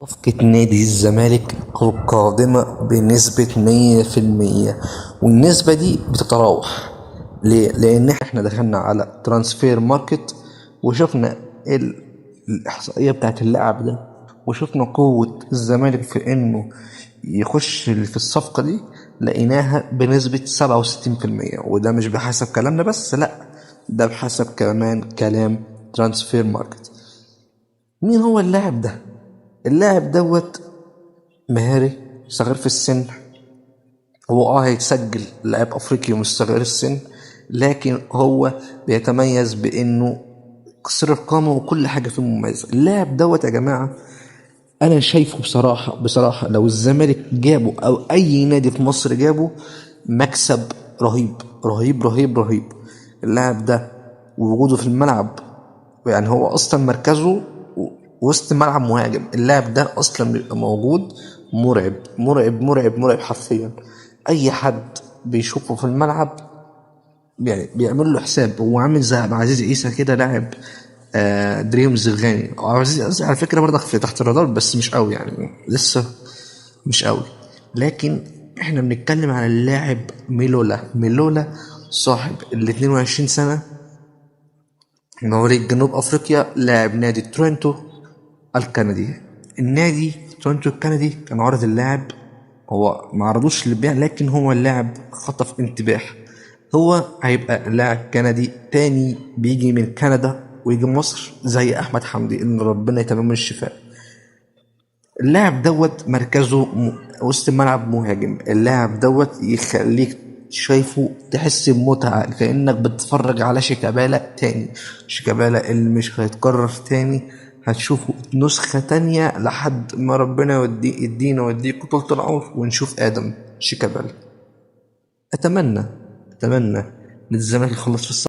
صفقة نادي الزمالك القادمة بنسبة 100%، والنسبة دي بتتراوح. ليه؟ لأن احنا دخلنا على Transfermarkt وشفنا الإحصائية بتاعت اللاعب ده، وشفنا قوة الزمالك في إنه يخش في الصفقة دي، لقيناها بنسبة 67%. وده مش بحسب كلامنا بس، لأ ده بحسب كمان كلام Transfermarkt. مين هو اللاعب ده؟ اللاعب دوت مهاري، صغير في السن، هو هيتسجل لاعب افريقي مش صغير السن، لكن هو بيتميز بانه قصير القامة وكل حاجة فيه مميزة. اللاعب دوت يا جماعة انا شايفه بصراحة لو الزمالك جابه او اي نادي في مصر جابه مكسب رهيب رهيب رهيب رهيب. اللاعب ده ووجوده في الملعب، يعني هو اصلا مركزه وسط ملعب مهاجم، اللاعب ده اصلا بيبقى موجود مرعب مرعب مرعب مرعب حرفيا. اي حد بيشوفه في الملعب يعني بيعمل له حساب. هو عامل زي عبد العزيز عيسى كده، لاعب دريمز الغاني. عبد العزيز عيسى على فكرة برضك في تحت الرادار، بس مش قوي، يعني لسه مش قوي. لكن احنا بنتكلم على اللاعب ميلولا. ميلولا صاحب ال 22 سنة، مواليد جنوب افريقيا، لاعب نادي تورنتو الكندي. النادي تورنتو الكندي كان عرض اللاعب، هو ما عرضوش للبيع، لكن هو اللاعب خطف انتباه. هو هيبقى لاعب كندي تاني بيجي من كندا ويجي مصر زي احمد حمدي، ان ربنا يتمم الشفاء. اللاعب دوت مركزه وسط الملعب مهاجم. اللاعب دوت يخليك شايفه تحس بمتعة، كأنك بتتفرج على شيكابالا تاني، شيكابالا اللي مش هيتكرر تاني، هتشوفه نسخة تانية لحد ما ربنا يدينا ويديكوا طولة العمر ونشوف آدم شيكابالا. أتمنى إن الزمالك يخلص في الصف.